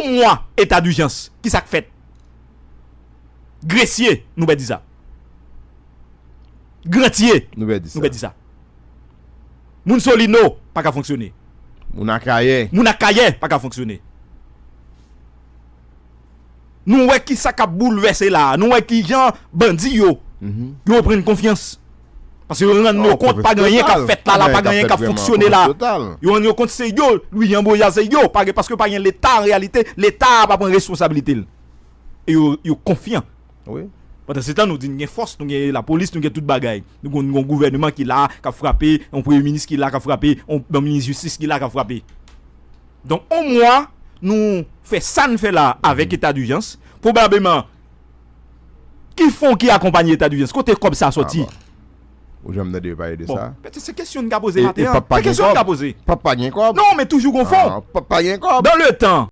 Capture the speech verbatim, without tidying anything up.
yon mwa eta dijans. Kisa k fèt? Gresye, nou pèdi sa. Grantye, nou pèdi sa. Moun Solino pa ka fonksyone. Moun Akayè. Moun Akayè pa ka fonksyone. Nou wè kisa k ap boulvèse la a. Nou wè kijan bandi yo, yo pran konfyans. Paske yo rann yo kont pa gen anyen k ap fèt la, la pa gen anyen k ap fonksyone la. Yo rann yo kont se yo, Louis Jean Boyard se yo, pa gen, paske pa gen Leta an reyalite, Leta a pa pran responsablite l. E yo, yo konfyan. Pandan se tan, nou di n gen fòs, nou gen lapolis, nou gen tout bagay. Nou gen yon gouvèneman ki la, k ap frape, yon premye minis ki la, k ap frape, yon, yon minis jistis ki la, k ap frape. Donk, yon mwa, nou fè sa n fè la avèk eta dijans. Pwobableman, ki fon ki akonpaye eta dijans? Kote kòb sa sòti? Ou janm tande yo pale de sa? Bon, se kesyon n ka poze maten an. Se kesyon n ka poze. Pap pa gen kòb. Non, men toujou gon fon. Pap pa gen kòb. Dan le tan,